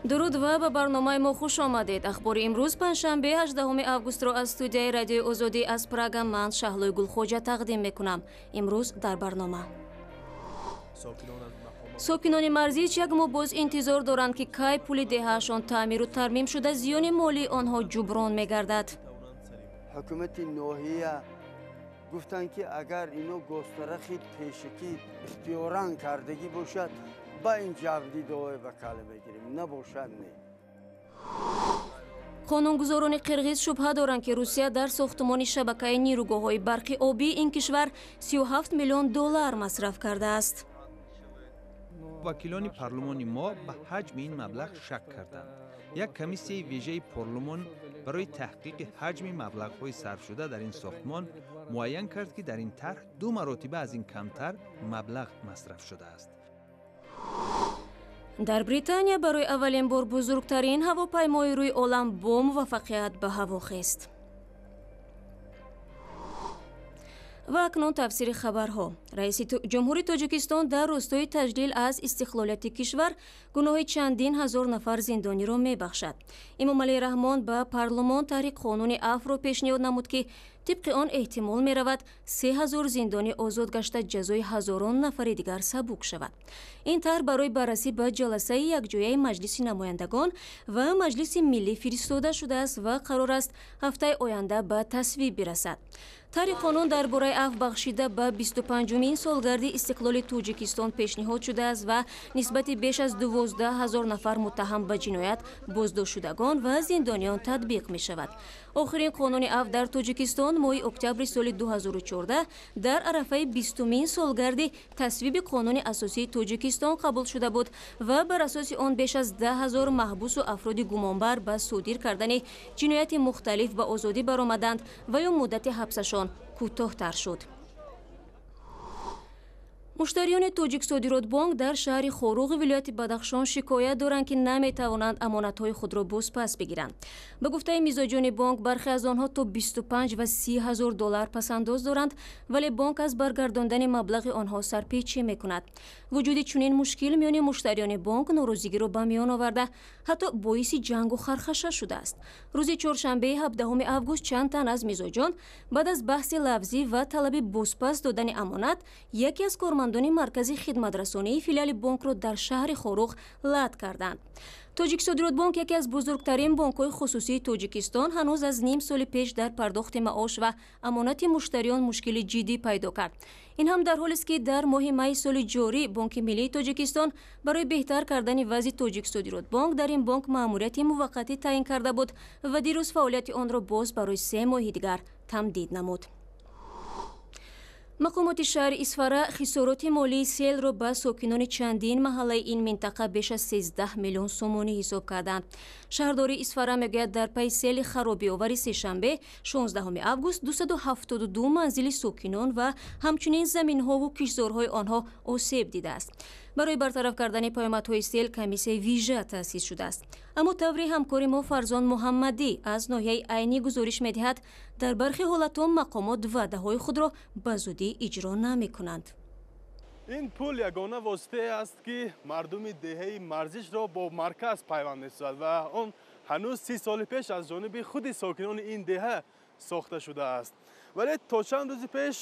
Дуруд ва ба барномаи мо хуш омадед. Ахбори имрӯз панҷшанбе 18 августро аз студияи Радиои Озодӣ аз Прага ман Шаҳлои Гулхоҷа тақдим мекунам. Имрӯз дар барнома. Сокинони марзӣ як моҳ боз интизор доранд, ки кай пули деҳаашон таъмиру тармим шуда, зиёни молии онҳо ҷуброн мегардад. Ҳукумати ноҳия гуфтанд, ки агар ино гостарахи пешакӣ ихтиёран кардагӣ бошад, ба ин ҷабдидои ба кале мегирем, набошад не. Қонунгузорони қирғиз шубҳа доранд, ки Русия дар сохтумони шабакаи нирӯгоҳҳои барқи обии ин кишвар 37 миллион доллар масраф кардааст. Вакилони парлумони мо ба ҳаҷми ин маблағ шак карданд. Як комиссияи вижаи парлумон барои таҳқиқи ҳаҷми маблағҳои сарфшуда дар ин сохтмон муайян кард, ки дар ин тарҳ ду маротиба аз ин камтар маблағ масраф шудааст. Дар Британия барои аввалин бор бузургтарин ҳавопаймои рӯи олам бо муваффақият ба ҳаво хест. Ва акнун тафсири хабарҳо. Раиси Ҷумҳури Тоҷикистон дар рӯстои таҷлил аз истиқлолияти кишвар гуноҳи чандин ҳазор нафар зиндониро мебахшад. Эмомалӣ Раҳмон ба парлумон таҳри қонуни афвро пешниҳод намуд, ки тибқи он эҳтимол меравад 3000 зиндонӣ озод гашта, ҷазои ҳазорон нафари дигар сабук шавад. Ин тарҳ барои баррасӣ ба ҷаласаи якҷояи Маҷлиси намояндагон ва Маҷлиси миллӣ фиристода шудааст ва қарор аст ҳафтаи оянда ба тасвиб бирасад. Тарҳи қонун дар бораи афв бахшида ба 25-умин солгарди истиқлоли Тоҷикистон пешниҳод шудааст ва нисбати беш аз 12 000 нафар муттаҳам ба ҷиноят, боздоштшудагон ва зиндониён татбиқ мешавад. Охирин қонуни афв дар Тоҷикистон моҳи октябри соли 2014 дар арафаи 20-умин солгарди тасвиби Қонуни асосии Тоҷикистон қабул шуда буд ва бар асоси он беш аз 10 000 маҳбусу афроди гумонбар ба содир кардани ҷинояти мухталиф ба озодӣ баромаданд ва ё муддати ҳабсашон кӯтоҳтар шуд. Муштариёни Тоҷиксодиротбонк дар шаҳри Хоруғи вилояти Бадахшон шикоят доранд, ки наметавонанд амонатҳои худро бозпас бигиранд. Ба гуфтаи мизоҷони бонк, бархе аз онҳо то 25 ва 30 ҳазор доллар пасандоз доранд, вале бонк аз баргардондани маблағи онҳо сарпечӣ мекунад. Вуҷуди чунин мушкил миёни муштариёни бонк норозигиро ба миён оварда, ҳатто боиси ҷангу хархаша шудааст. Рӯзи чоршанбеи 17 август чанд тан аз мизоҷон баъд аз баҳси лафзӣ ва талаби бозпас додани амонат яке аз кормандони маркази хидматрасонии филиали бонкро дар шаҳри Хоруғ лат карданд. Тоҷиксодиротбонк, яке аз бузургтарин бонкҳои хусусии Тоҷикистон, ҳанӯз аз ним соли пеш дар пардохти маош ва амонати муштариён мушкили ҷиддӣ пайдо кард. Ин ҳам дар ҳолест, ки дар моҳи майи соли ҷорӣ Бонки миллии Тоҷикистон барои беҳтар кардани вазъи Тоҷиксодиротбонк дар ин бонк маъмурияти муваққатӣ таъин карда буд ва дирӯз фаъолияти онро боз барои 3 моҳи дигар тамдид намуд. Мақомоти шаҳри Исфара хисороти молии селро ба сокинони чандин маҳаллаи ин минтақа беш аз 13 миллион сомонӣ ҳисоб карданд. Шаҳрдории Исфара мегӯяд, дар пайи сели харобиовари сешанбе 16 август 272 манзили сокинон ва ҳамчунин заминҳову киштзорҳои онҳо осеб дидааст. Барои бартараф кардани паёмадҳои сел комиссияи вижа таъсис шудааст. Аммо таври ҳамкори мо Фарзон Муҳаммадӣ аз ноҳияи Айнӣ гузориш медиҳад, дар бархи ҳолатҳо мақомот ваъдаҳои худро ба зудӣ иҷро намекунанд. Ин пул ягона воситае аст, ки мардуми деҳаи Марзишро бо марказ пайванд месозад ва он ҳанӯз 30 соли пеш аз ҷониби худи сокинони ин деҳа сохта шудааст. Вале то чанд рӯзи пеш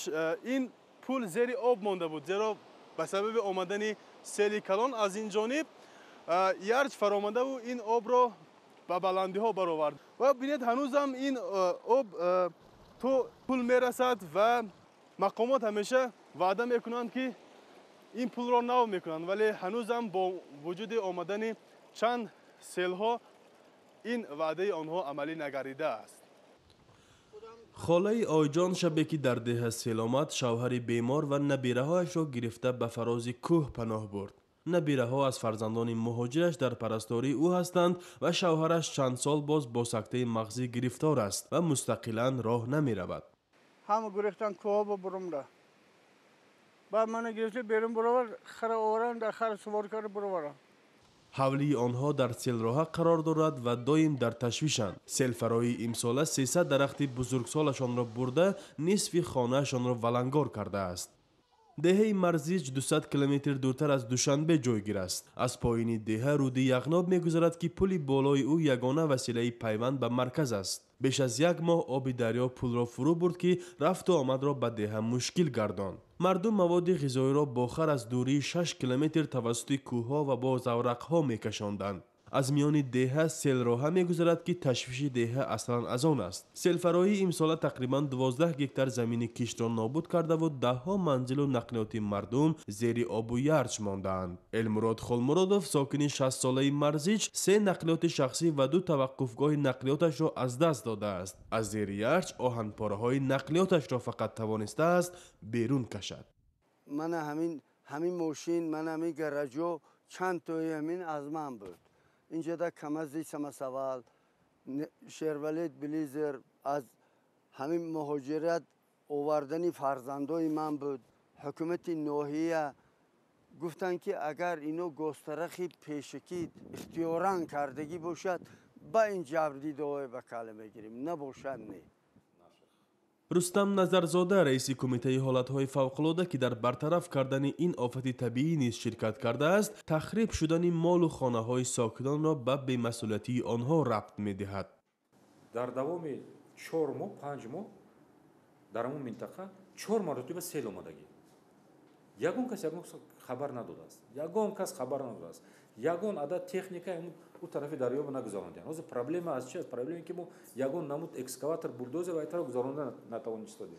ин пул зери об монда буд, зеро ба сабаби омадани сели калон аз ин ҷониб ярҷ фаромадаву ин обро ба баландиҳо баровард. Ва бинед, ҳанӯзам ин об то пул мерасад ва мақомот ҳамеша ваъда мекунанд, ки ин пулро нав мекунанд, вале ҳанӯзам бо вуҷуди омадани чанд селҳо ин ваъдаи онҳо амалӣ нагардидааст. Холаи Ойҷон шабе, ки дар деҳа сел омад, шавҳари бемор ва набираҳояшро гирифта ба фарози кӯҳ паноҳ бурд. Набираҳо аз фарзандони муҳоҷираш дар парастории ӯ ҳастанд ва шавҳараш чанд сол боз бо сактаи мағзӣ гирифтор аст ва мустақилан роҳ намеравад. Ҳама гурехтан, кӯҳо бурумда. Баъд мана гирифта берун буровар, хара оваран, дар хара сувор карда буроварам. Ҳавлии онҳо дар селроҳа қарор дорад ва доим дар ташвишанд. Селфароии имсола 300 дарахти бузургсолашонро бурда, нисфи хонаашонро валангор кардааст. Деҳаи Марзич 200 километр дуртар аз Душанбе ҷойгир аст. Аз поёни деҳа рӯди Яғноб мегузарад, ки пули болои ӯ ягона василаи пайванд ба марказ аст. Беш аз як моҳ оби дарё пулро фурӯ бурд, ки рафту омадро ба деҳа мушкил гардонд. Мардум маводи ғизоиро бо хар аз дурии 6 километр тавассути кӯҳҳо ва бо заврақҳо мекашонданд. Аз миёни деҳа селроҳа мегузарад, ки ташвиши деҳа аслан аз он аст. Селфароҳӣ имсола тақрибан 12 гектар замини киштро нобуд кардаву даҳҳо манзилу нақлиёти мардум зери обу ярч мондаанд. Элмурод Холмуродов, сокини 60-солаи Марзич, се нақлиёти шахсӣ ва ду таваққуфгоҳи нақлиёташро аз даст додааст. Аз зери ярч оҳанпораҳои нақлиёташро фақат тавонистааст берун кашад. Мана ҳамин мошин, мана ҳамин гаражо чанд тои ҳамин аз ман буд. Инҷода Камази самосвал, Шервалет Близер аз ҳамин муҳоҷират овардани фарзандои ман буд. Ҳукумати ноҳия гуфтанд, ки агар ино гостарахи пешакӣ ихтиёран кардагӣ бошад, ба ин ҷабрдидаҳое ба кале мегирем, набошад не. Рустам Назарзода, раиси кумитаи ҳолатҳои фавқулода, ки дар бартараф кардани ин офати табиӣ низ ширкат кардааст, тахриб шудани молу хонаҳои сокинонро ба бемасъулиятии онҳо рабт медиҳад. Дар давоми 4 моҳ, 5 моҳ дар ҳамон минтақа 4 маротиба сел омадагӣ. Ягон кас ягон хабар надодааст, ягон кас хабар надодааст, ягон адад техника ӯ тарафи дарёба нагузарондианд. Ҳозир проблема аз чи аст? Проблема ки мо ягон намуд экскаватор, булдозер ва айтаро гузаронда натавонистодем.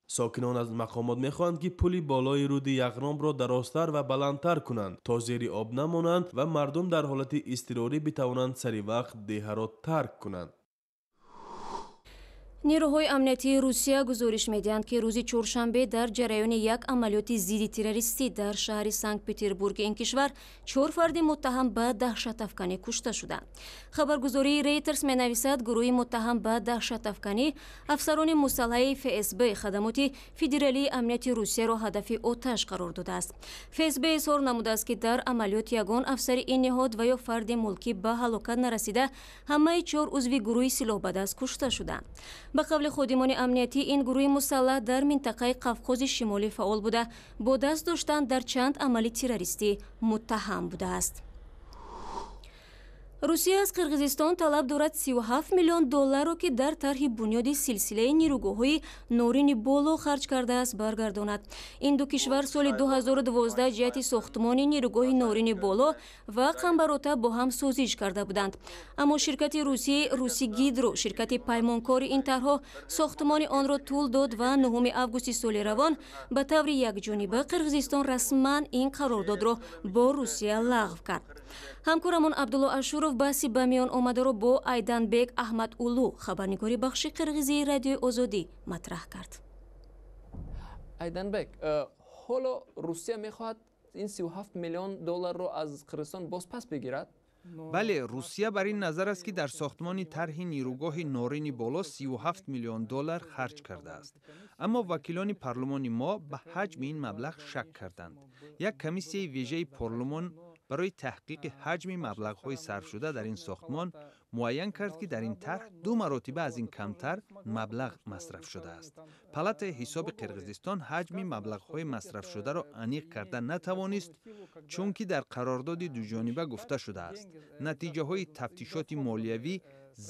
Сокинон аз мақомот мехоҳанд, ки пули болои рӯди Яғнобро дарозтар ва баландтар кунанд, то зери об намонанд ва мардум дар ҳолати изтирорӣ битавонанд сари вақт деҳаро тарк кунанд. Нерӯҳои амниятии Русия гузориш медиҳанд, ки рӯзи чоршанбе дар ҷараёни як амалиёти зидди террористӣ дар шаҳри Санкт-Петербурги ин кишвар чор фарди муттаҳам ба даҳшатафканӣ кушта шуданд. Хабаргузории Рейтерс менависад, гурӯҳи муттаҳам ба даҳшатафканӣ афсарони мусаллаҳи ФСБ, хадамоти федералии амнияти Русияро ҳадафи оташ қарор додааст. ФСБ изҳор намудааст, ки дар амалиёт ягон афсари ин ниҳод ва ё фарди мулкӣ ба ҳалокат нарасида, ҳамаи чор узви гурӯҳи силоҳбадаст кушта шуданд. Ба қавли ходимони амниятӣ, ин гурӯҳи мусаллаҳ дар минтақаи Қавқози Шимолӣ фаъол буда, бо даст доштан дар чанд амали террористӣ муттаҳам будааст. Русия аз Қирғизистон талаб дорад 37 миллион долларро, ки дар тарҳи бунёди силсилаи нерӯгоҳҳои Норини Боло харҷ кардааст, баргардонад. Ин ду кишвар соли 2012 ҷиҳати сохтмони нерӯгоҳи Норини Боло ва Қамбарота бо ҳам созиш карда буданд. Аммо ширкати русии Русигидро, ширкати паймонкори ин тарҳҳо, сохтмони онро тӯл дод ва 9 августи соли равон ба таври якҷониба Қирғизистон расман ин қарордодро бо Русия лағв кард. Ҳамкорамон Абдулло Ашуров баҳси ба миён омадаро бо Айданбек Аҳмадуллу, хабарнигори бахши қирғизии Радиои Озодӣ, матраҳ кард. Айданбек, ҳоло Русия мехоҳад ин 37 миллион долларро аз Қирғизистон боз пас бигирад? Бале, Русия бар ин назар аст, ки дар сохтмони тарҳи нерӯгоҳи Норини Боло 37 миллион доллар харҷ кардааст. Аммо вакилони парлумони мо ба ҳаҷми ин маблағ шак карданд. Як комиссияи вижаи парлумон барои таҳқиқи ҳаҷми маблағҳои сарфшуда дар ин сохтмон муайян кард, ки дар ин тарҳ ду маротиба аз ин камтар маблағ масраф шудааст. Палатаи ҳисоби Қирғизистон ҳаҷми маблағҳои масрафшударо аниқ карда натавонист, чунки дар қарордоди дуҷониба гуфта шудааст, натиҷаҳои тафтишоти молиявӣ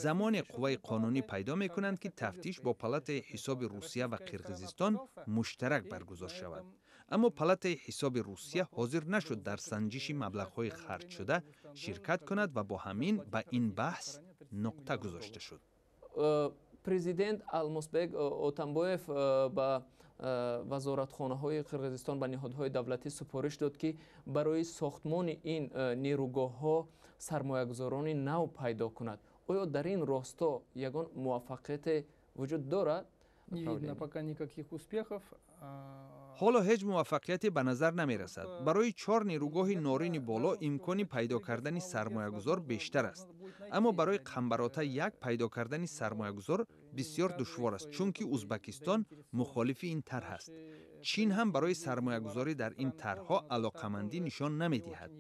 замоне қувваи қонунӣ пайдо мекунанд, ки тафтиш бо палатаи ҳисоби Русия ва Қирғизистон муштарак баргузор шавад. Аммо палатаи ҳисоби Русия ҳозир нашуд дар санҷиши маблағҳои харҷшуда ширкат кунад ва бо ҳамин ба ин баҳс нуқта гузошта шуд. Президент Алмосбек Отамбоев ба вазоратхонаҳои Қирғизистон, ба ниҳодҳои давлатӣ супориш дод, ки барои сохтмони ин нерӯгоҳҳо сармоягузорони нав пайдо кунад. Оё дар ин росто ягон муваффақияте вуҷуд дорад? Не видно пока никаких успехов. Ҳоло ҳеҷ муваффақияте ба назар намерасад. Барои чор нерӯгоҳи Норини Боло имкони пайдо кардани сармоягузор бештар аст, аммо барои Қамбарота як пайдо кардани сармоягузор бисёр душвор аст, чунки Узбакистон мухолифи ин тарҳ аст. Чин ҳам барои сармоягузорӣ дар ин тарҳҳо алоқамандӣ нишон намедиҳад.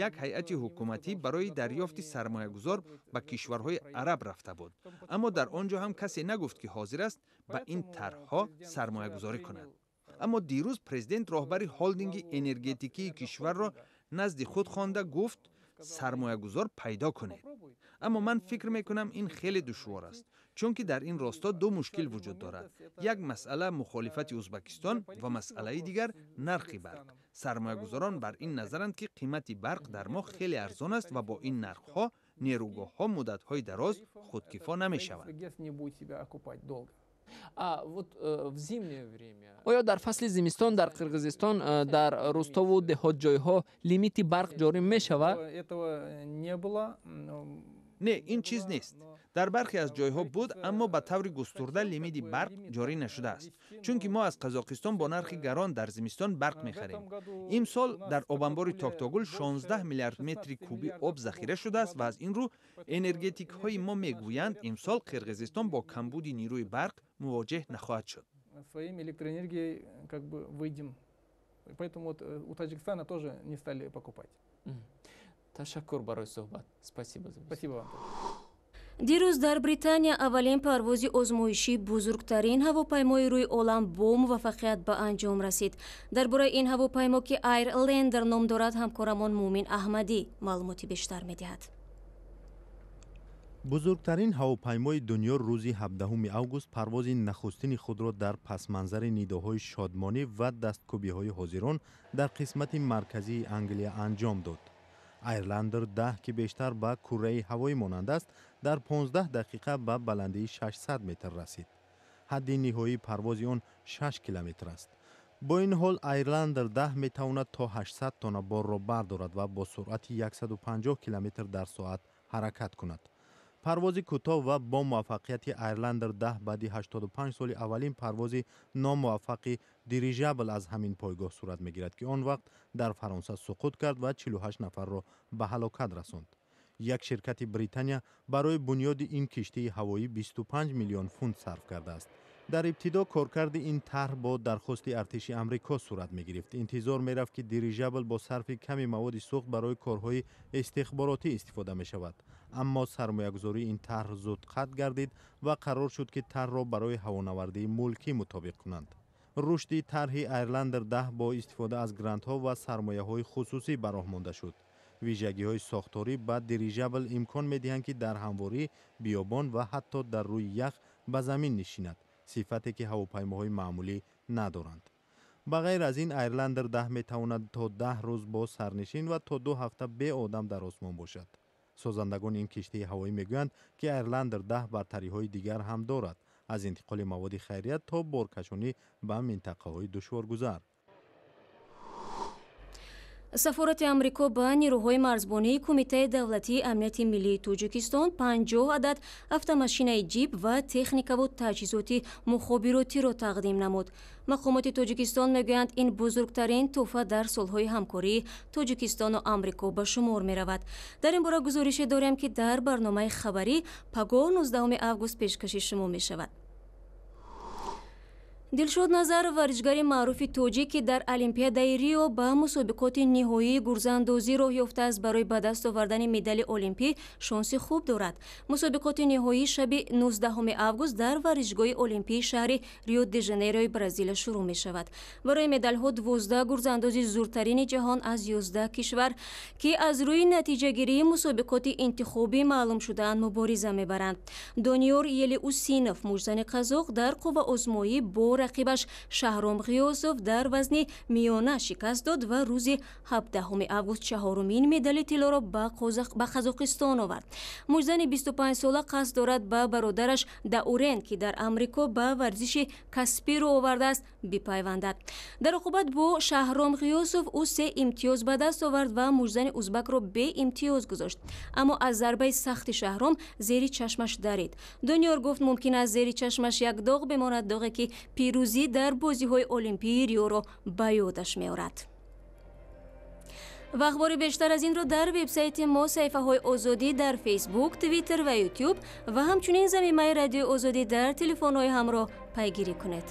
Як ҳайати ҳукуматӣ барои дарёфти сармоягузор ба кишварҳои араб рафта буд, аммо дар он ҷо ҳам касе нагуфт, ки ҳозир аст ба ин тарҳҳо сармоягузорӣ кунад. Аммо дирӯз президент роҳбари холдинги энергетикии кишварро назди худ хонда гуфт: сармоягузор пайдо кунед. Аммо ман фикр мекунам, ин хеле душвор аст, чунки дар ин росто ду мушкил вуҷуд дорад: як масъала мухолифати Ӯзбекистон ва масъалаи дигар нархи барқ. Сармоягузорон бар ин назаранд, ки қимати барқ дар мо хеле арзон аст ва бо ин нархҳо нерӯгоҳҳо муддатҳои дароз худкифо намешаванд. Оё дар фасли зимистон дар Қирғизистон дар рӯстову деҳотҷойҳо лимити барқ ҷорӣ мешавад? Не, ин чиз нест. Дар бархе аз ҷойҳо буд, аммо ба таври густурда лимити барқ ҷорӣ нашудааст, чунки мо аз Қазоқистон бо нархи гарон дар зимистон барқ мехарем. Имсол дар обанбори Токтогул 16 миллиард метри кубӣ об захира шудааст ва аз ин рӯ энергетикҳои мо мегӯянд, имсол Қирғизистон бо камбуди нерӯи барқ мувоҷеҳ нахоҳад шуд. Своим электроэнергией как бы выйдем. Поэтому вот у Таджикистана тоже не стали покупать. Ташаккур барои суҳбат. Спасибо за Спасибо вам. Дирӯз дар Британия аввалин парвози озмоишии бузургтарин ҳавопаймои рӯи олам бо муваффақият ба анҷом расид. Дар бораи ин ҳавопаймо, ки Айрлендер ном дорад, ҳамкорамон Муъмин Аҳмадӣ маълумоти бештар медиҳад. Бузургтарин ҳавопаймои дунё рӯзи 17 август парвози нахустини худро дар пасманзари нидоҳои шодмонӣ ва дасткӯбиҳои ҳозирон дар қисмати марказии Англия анҷом дод. Айрландер 10, ки бештар ба курраи ҳавоӣ монанд аст, дар 15 дақиқа ба баландии 600 метр расид. Ҳадди ниҳоии парвози он 6 километр аст. Бо ин ҳол, Айрландер 10 метавонад то 800 тонна борро бардорад ва бо суръати 150 километр дар соат ҳаракат кунад. Парвози кӯтоҳ ва бо муваффақияти Айрландер 10 баъди 85 соли аввалин парвози номуваффақи дирижабл аз ҳамин пойгоҳ сурат мегирад, ки он вақт дар Фаронса суқут кард ва 48 нафарро ба ҳалокат расонд. Як ширкати Британия барои бунёди ин киштии ҳавоӣ 25 миллион фунт сарф кардааст. Дар ибтидо коркарди ин тарҳ бо дархости артиши Амрико сурат мегирифт. Интизор мерафт, ки дирижабл бо сарфи ками маводи сӯхт барои корҳои истихборотӣ истифода мешавад, аммо сармоягузории ин тарҳ зуд қатъ гардид ва қарор шуд, ки тарҳро барои ҳавонавардии мулкӣ мутобиқ кунанд. Рушди тарҳи Айрландер 10 бо истифода аз грантҳо ва сармояҳои хусусӣ ба роҳ монда шуд. Вижагиҳои сохторӣ ба дирижабл имкон медиҳанд, ки дар ҳамворӣ, биёбон ва ҳатто дар рӯи ях ба замин нишинад, сифате ки ҳавопаймоҳои маъмулӣ надоранд. Ба ғайр аз ин, Айрландер 10 метавонад то 10 рӯз бо сарнишин ва то 2 ҳафта беодам дар осмон бошад. Созандагони ин киштии ҳавоӣ мегӯянд, ки Айрландер 10 бартариҳои дигар ҳам дорад, аз интиқоли маводи хайрия то боркашонӣ ба минтақаҳои душворгузар. Сафорати Амрико ба нерӯҳои марзбонии Кумитаи давлатии амнияти миллии Тоҷикистон 50 адад автомошинаи ҷип ва техникаву таҷҳизоти мухобиротиро тақдим намуд. Мақомоти Тоҷикистон мегӯянд, ин бузургтарин тӯҳфа дар солҳои ҳамкории Тоҷикистону Амрико ба шумор меравад. Дар ин бора гузорише дорем, ки дар барномаи хабарӣ пагоҳ, 19 август, пешкаши шумо мешавад. Дилшод Назаров, варзишгари маъруфи тоҷик, ки дар Олимпиадаи Рио ба мусобиқоти ниҳоии гурзаандозӣ роҳ ёфтааст, барои ба даст овардани медали олимпӣ шонси хуб дорад. Мусобиқоти ниҳоӣ шаби 19 август дар варзишгоҳи олимпии шаҳри Рио де Жанейрои Бразилия шурӯъ мешавад. Барои медалҳо 12 гурзаандози зуртарини ҷаҳон аз 11 кишвар, ки аз рӯи натиҷагирии мусобиқоти интихобӣ маълум шудаанд, мубориза мебаранд. Дониёр Елеусинов, муштзани қазоқ, дар қувваозмоӣ бо рақибаш Шаҳром Ғиёсов дар вазни миёна шикаст дод ва рӯзи 17 август чаҳорумин медали тиллоро ба Қазоқистон овард. Муштзани 25-сола қасд дорад ба бародараш Даурен, ки дар Амрико ба варзиши касбӣ рӯ овардааст, бипайвандад. Дар рақобат бо Шаҳром Ғиёсов ӯ се имтиёз ба даст овард ва муштзани узбакро беимтиёз гузошт, аммо аз зарбаи сахти Шаҳром зери чашмаш дарид. Дониёр гуфт, мумкин аст зери чашмаш як доғ бемонад, доғе ки пирӯзӣ дар бозиҳои олимпии Риоро ба ёдаш меорад. Ва ахбори бештар аз инро дар вебсайти мо, саҳифаҳои Озодӣ дар Фейсбук, Твиттер ва Ютуб ва ҳамчунин замимаи Радиои Озодӣ дар телефонҳои ҳамроҳ пайгирӣ кунед.